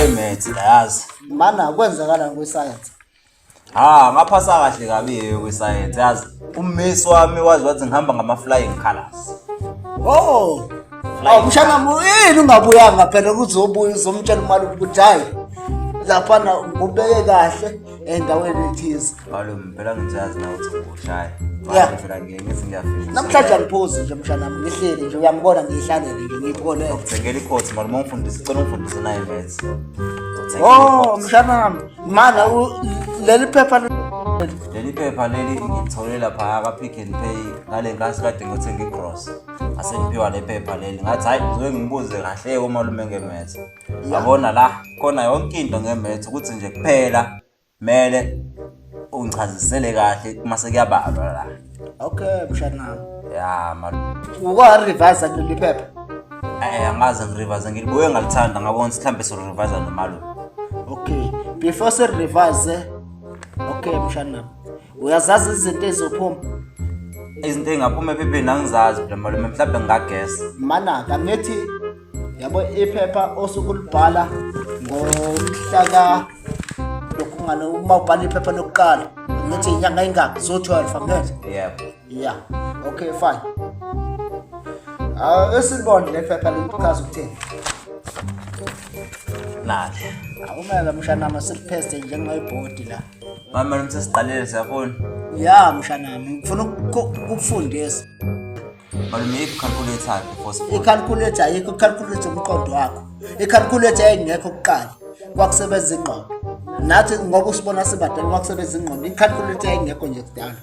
we-maths la yazi. Mana kwenzakala kwi-science. Ha, ngaphasa kahle kabi kwi-science yazi. Ummisi wami wazi wathi ngihamba ngama-flying colours. Oh. Awu mshana yini ungabuyanga phela ukuthi uzobuya uzomtshela umalume ukuthi hayi laphana ngubeke kahle endaweni ethize. Malume phela ngijazi nawe ukuthi ngibushaya. Yeah. Malume phela ngiye ngithi ngiyafika. Namhlanje angiphuzi nje mshana wami ngihleli nje uyangibona ngiyihlalele nje ngiyipholele. Ngithengela ikhothi malume ungifundise cela ungifundise nayo maths. Oh mshana wami mana leli phepha Leli phepha leli ngilithole lapha ka-Pick n Pay ngale nkathi kade ngiyothenga igrosa. Ase ngiphiwa le phepha leli ngathi hhayi ngizoke ngibuze kahle komalume nge-maths. Yabona la khona yonke into nge-maths ukuthi nje kuphela mele ungichazisele kahle uma sekuyabalwa la. Okay mshana wami. Ya malume. Uka-revise kuleli phepha. Angaze ngirivise ngilibuye ngalithanda ngabona ukuthi mhlawumbe sorivisa nomalume. Okay before si-revise okay mshana wami. Uyazazi izinto ezizophuma? Izinto ey'ngaphuma ephepheni angizazi phela malume mhlawumbe ngingagesa. Mana angithi yabo iphepha osuke ulibhala ngomhla ka lokhu ngalo uma ubhala iphepha lokuqala ngithi inyanga ingaki zo-12 angithi Yebo. yeah okay fine. Ah esilibone le phepha lichaza ukuthini? Nali. Awumele mshanami silipheste njengebhodi la. Mama malume sesiqalile siyafuna. Ya mshanami ngifuna ukufundisa. Malume yiphi calculator before sifuna? I-calculator ayikho, i-calculator umqondo wakho. I-calculator yayingekho kuqala, kwakusebenza ingqondo. Nathi ngoba usibona sibadala kwakusebenza ingqondo, i-calculator yayingekho nje kudala.